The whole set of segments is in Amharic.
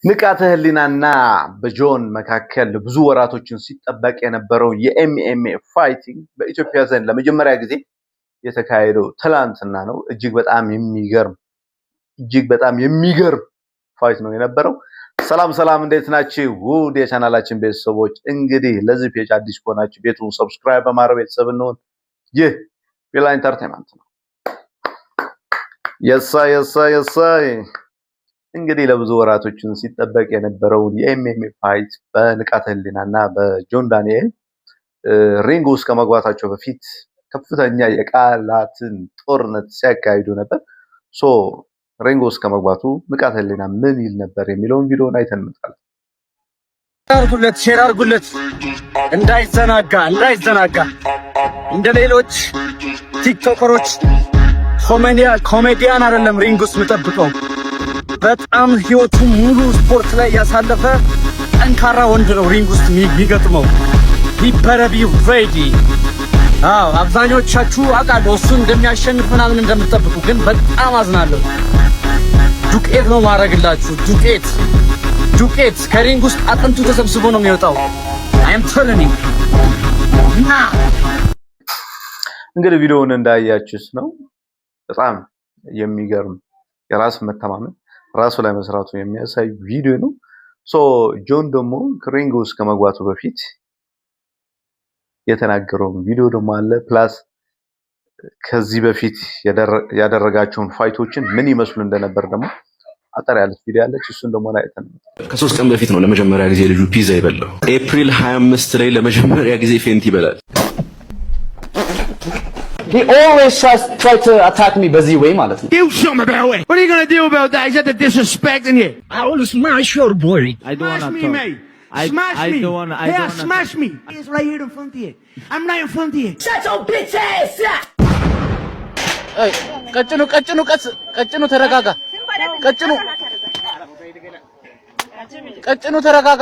ንቃተ ህሊናና በጆን መካከል ብዙ ወራቶችን ሲጠበቅ የነበረው የ MMA fighting በኢትዮጵያ ዘንድ ለመጀመሪያ ጊዜ የተካሄደው ትላንትና ነው። እጅግ በጣም የሚገርም fight ነው የነበረው። ሰላም ሰላም፣ እንዴት ናችሁ? ውድ የቻናላችን ቤተሰቦች፣ እንግዲህ ለዚህ page አዲስ ከሆናችሁ ቤቱን subscribe በማድረግ ቤተሰብ እንሆን። ይህ ቪላ Entertainment ነው። የሳይ የሳይ የሳይ። እንግዲህ ለብዙ ወራቶችን ሲጠበቅ የነበረውን የ MMA fight በንቃተ ህሊና እና በጆን ዳንኤል ring ውስጥ ከመግባታቸው በፊት ከፍተኛ የቃላትን ጦርነት ሲያካሂዱ ነበር። So ring ውስጥ ከመግባቱ ንቃተ ህሊና ምን ይል ነበር የሚለውን ቪዲዮን አይተን እንመጣለን። አርጉለት፣ share አርጉለት፣ እንዳይዘናጋ እንዳይዘናጋ። እንደ ሌሎች ቲክቶከሮች ኮሜዲያን አይደለም ring ውስጥ የምጠብቀው። በጣም ህይወቱ ሙሉ ስፖርት ላይ ያሳለፈ ጠንካራ ወንድ ነው ring ውስጥ የሚገጥመው። He better be ready። አዎ፣ አብዛኞቻችሁ አውቃለሁ እሱን እንደሚያሸንፍ ምናምን እንደምትጠብቁ፣ ግን በጣም አዝናለሁ። ዱቄት ነው ማድረግላችሁ። ዱቄት ዱቄት ከ ring ውስጥ አጥንቱ ተሰብስቦ ነው የሚወጣው። I'm telling you። እንግዲህ ቪዲዮውን እንዳያችሁት ነው። በጣም የሚገርም የራስ መተማመን፣ ራሱ ላይ መስራቱ የሚያሳይ ቪዲዮ ነው። So ጆን ደግሞ ring ውስጥ ከመግባቱ በፊት የተናገረውን ቪዲዮ ደግሞ አለ። Plus ከዚህ በፊት ያደረጋቸውን fight ኦችን ምን ይመስሉ እንደነበር ደግሞ አጠር ያለች ቪዲዮ አለች። እሱን ደግሞ አይተን ከ3 ቀን በፊት ነው ለመጀመሪያ ጊዜ ልጁ ፒዛ የበላው። ኤፕሪል 25 ላይ ለመጀመሪያ ጊዜ faint ይበላል። He always tries try to attack me በዚህ way ማለት ነው። Do something about it. What are you gonna do about that? Is that the disrespect in here? I will smash your body. I don't Smash wanna me, talk. Mate. Smash I me. don't wanna. I Yeah, don't wanna smash me. It's right here in front of you. I'm right in front of you. ቀጭኑ ቀጭኑ ቀስ ቀጭኑ ተረጋጋ። ቀጭኑ ቀጭኑ ተረጋጋ።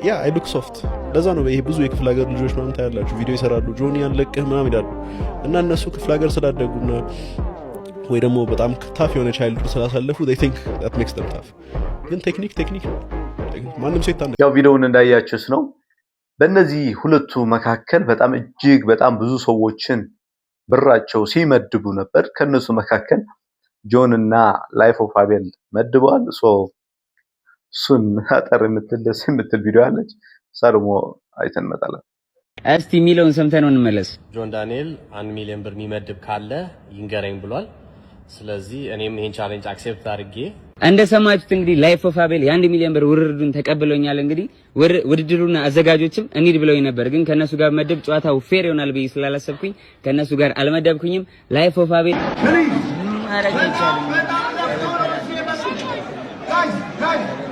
Yeah, I look soft። ለዛ ነው ይሄ ብዙ የክፍለ ሀገር ልጆች ምናምን ታያላችሁ፣ ቪዲዮ ይሰራሉ፣ ጆኒ ያለቅህ ምናምን ይላሉ። እና እነሱ ክፍለ ሀገር ስላደጉና ወይ ደግሞ በጣም tough የሆነ childhood ስላሳለፉ they think that makes them tough። ግን technique technique ነው። ማንም ሴት ያው ቪዲዮውን እንዳያችሁት ነው። በእነዚህ ሁለቱ መካከል በጣም እጅግ በጣም ብዙ ሰዎችን ብራቸው ሲመድቡ ነበር። ከነሱ መካከል ጆን እና Life of አቤል መድበዋል። So እሱን አጠር የምትል ደስ የምትል ቪዲዮ አለች። እሷ ደግሞ አይተን እንመጣለን። እስቲ የሚለውን ሰምተነው እንመለስ። ጆን ዳንኤል 1 ሚሊዮን ብር የሚመድብ ካለ ይንገረኝ ብሏል። ስለዚህ እኔም ይሄን challenge accept አድርጌ እንደሰማችሁት እንግዲህ Life of አቤል የ1 ሚሊዮን ብር ውርርዱን ተቀብሎኛል። እንግዲህ ውድድሩን አዘጋጆችም እንሂድ ብለውኝ ነበር፣ ግን ከነሱ ጋር መደብ ጨዋታው fair ይሆናል ብዬ ስላላሰብኩኝ ከነሱ ጋር አልመደብኩኝም። Life of አቤል ማድረግ አይቻልም። 1.2።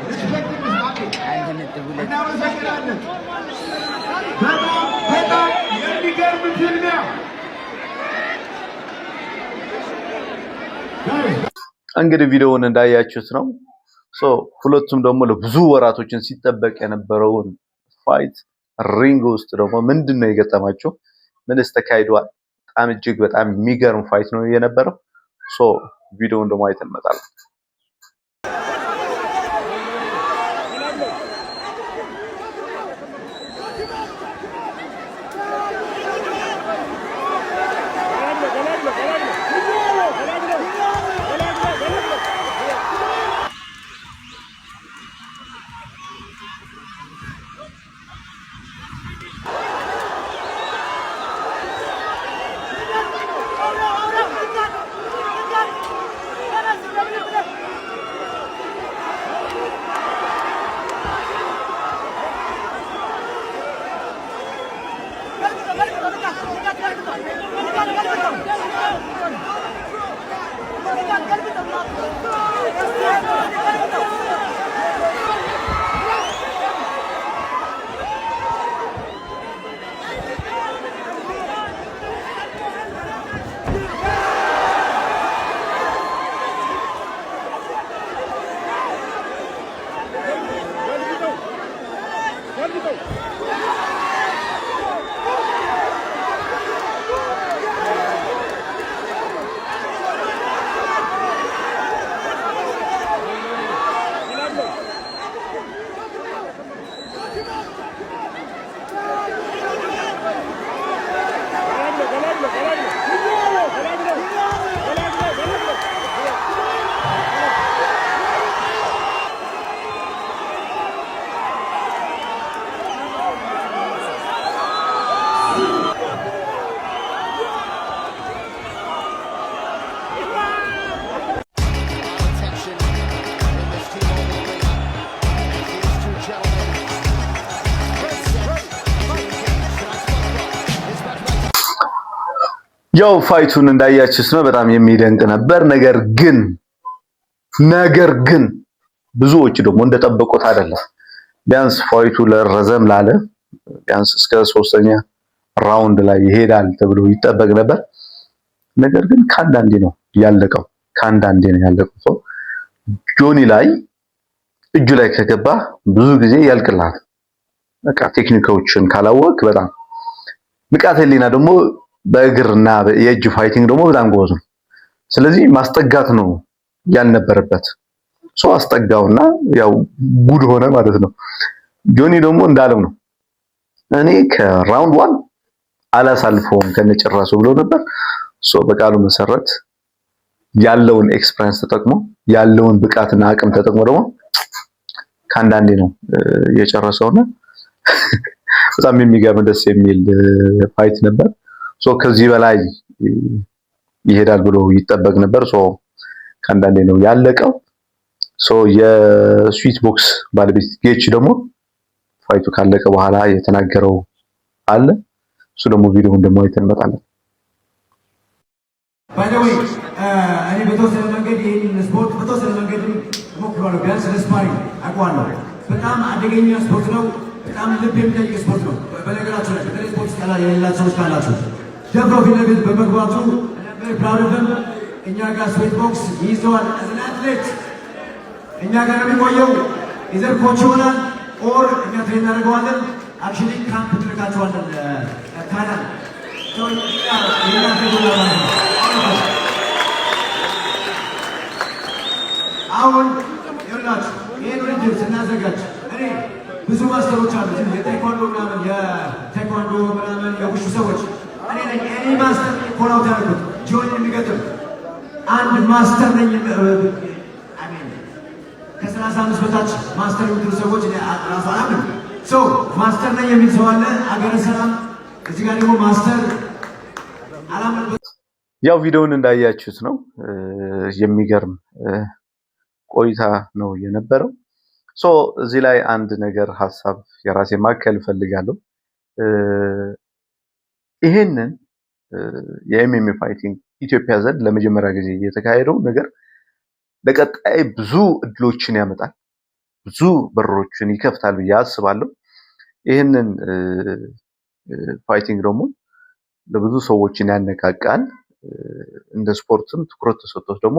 እናመሰግናለን። በጣም በጣም የሚገርም ፍልሚያ። እንግዲህ ቪዲዮውን እንዳያችሁት ነው። So ሁለቱም ደግሞ ለብዙ ወራቶችን ሲጠበቅ የነበረውን fight ring ውስጥ ደግሞ ምንድን ነው የገጠማቸው? ምንስ ተካሂዷል? በጣም እጅግ በጣም የሚገርም fight ነው የነበረው። So ቪዲዮውን ደግሞ አይተን እንመጣለን። ያው fight ኡን እንዳያችሁት ነው፣ በጣም የሚደንቅ ነበር። ነገር ግን ብዙዎች ደግሞ እንደጠበቁት አይደለም። ቢያንስ fight ኡ ለረዘም ላለ ቢያንስ እስከ ሶስተኛ round ላይ ይሄዳል ተብሎ ይጠበቅ ነበር። ነገር ግን ከአንዳንዴ ነው ያለቀው፣ ከአንዳንዴ ነው ያለቀው። So ጆኒ ላይ እጁ ላይ ከገባ ብዙ ጊዜ ያልቅልሃል። በቃ ቴክኒኮችን ካላወቅ በጣም ንቃተ ህሊና ደግሞ በእግርና የእጅ fighting ደግሞ በጣም ጎበዝ ነው። ስለዚህ ማስጠጋት ነው ያልነበረበት። So አስጠጋውና ያው ጉድ ሆነ ማለት ነው። ጆኒ ደግሞ እንዳለው ነው፣ እኔ ከ round 1 አላሳልፈውም ከነጭራሱ ብሎ ነበር። So በቃሉ መሰረት ያለውን experience ተጠቅሞ፣ ያለውን ብቃትና አቅም ተጠቅሞ ደግሞ ከአንዳንዴ ነው የጨረሰውና በጣም የሚገርም ደስ የሚል fight ነበር። So ከዚህ በላይ ይሄዳል ብሎ ይጠበቅ ነበር። So ከአንዳንዴ ነው ያለቀው። So የስዊት ቦክስ ባለቤት ጌች ደግሞ fight ኡ ካለቀ በኋላ የተናገረው አለ። እሱ ደግሞ ቪዲዮውን ደግሞ አይተን እንመጣለን። By the way፣ እኔ በተወሰነ መንገድ ይህንን ስፖርት በተወሰነ መንገድም እሞክረዋለሁ። ቢያንስ ለ sparring አውቀዋለሁ። በጣም አደገኛ ስፖርት ነው። በጣም ልብ የሚጠይቅ ስፖርት ነው። በነገራችሁ ላይ በተለይ ስፖርት የሌላቸው ሰዎች ካላችሁ ደፍሮ ፊት ለፊት በመግባቱ proud of him። እኛ ጋር ስዌት ቦክስ ይይዘዋል። As an athlete እኛ ጋር ነው የሚቆየው። Either coach ይሆናል or እኛ train እናደርገዋለን። Actually camp እንልካቸዋለን ታይላንድ። የኛ አትሌት ይሆናል ማለት ነው። አሁን ይኸውላችሁ ይህን ውድድር ስናዘጋጅ እኔ ብዙ master ኦች አሉ፣ የቴኳንዶ ምናምን የውሹ ሰዎች፣ እኔ ነኝ እኔ master call out ያደርጉት ጆኒ የሚገጥም አንድ master ነኝ። ከ35 በታች master የምትሉ ሰዎች እኔ ራሱ አላምንም። So master ነኝ የሚል ሰው አለ። አገረ ሰላም እዚህ ጋር ደግሞ master አላምንበት። ያው ቪዲዮውን እንዳያችሁት ነው፣ የሚገርም ቆይታ ነው የነበረው። So እዚህ ላይ አንድ ነገር ሀሳብ የራሴ ማከል እፈልጋለሁ። ይሄንን የ MMA fighting ኢትዮጵያ ዘንድ ለመጀመሪያ ጊዜ የተካሄደው ነገር ለቀጣይ ብዙ እድሎችን ያመጣል፣ ብዙ በሮችን ይከፍታል ብዬ አስባለሁ። ይህንን fighting ደግሞ ለብዙ ሰዎችን ያነቃቃል። እንደ ስፖርትም ትኩረት ተሰጥቶት ደግሞ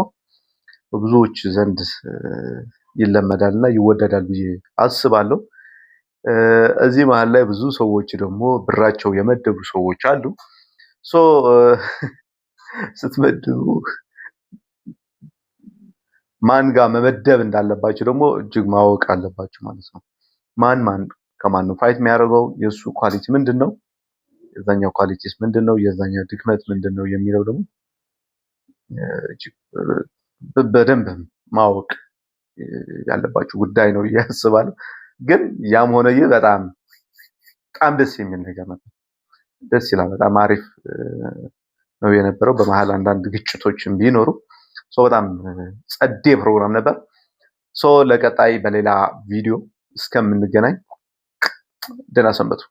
በብዙዎች ዘንድ ይለመዳል እና ይወደዳል ብዬ አስባለሁ። እዚህ መሀል ላይ ብዙ ሰዎች ደግሞ ብራቸው የመደቡ ሰዎች አሉ። So ስትመድቡ ማን ጋር መመደብ እንዳለባቸው ደግሞ እጅግ ማወቅ አለባቸው ማለት ነው። ማን ማን ከማን ነው fight የሚያደርገው? የእሱ quality ምንድን ነው? የዛኛው quality ስ ምንድን ነው? የዛኛው ድክመት ምንድን ነው የሚለው ደግሞ እጅግ በደንብ ማወቅ ያለባቸው ጉዳይ ነው ብዬ አስባለሁ። ግን ያም ሆነ ይህ በጣም በጣም ደስ የሚል ነገር ነበር። ደስ ይላል። በጣም አሪፍ ነው የነበረው። በመሀል አንዳንድ ግጭቶችን ቢኖሩ so በጣም ጸዴ ፕሮግራም ነበር። So ለቀጣይ በሌላ ቪዲዮ እስከምንገናኝ ደህና ሰንበቱ።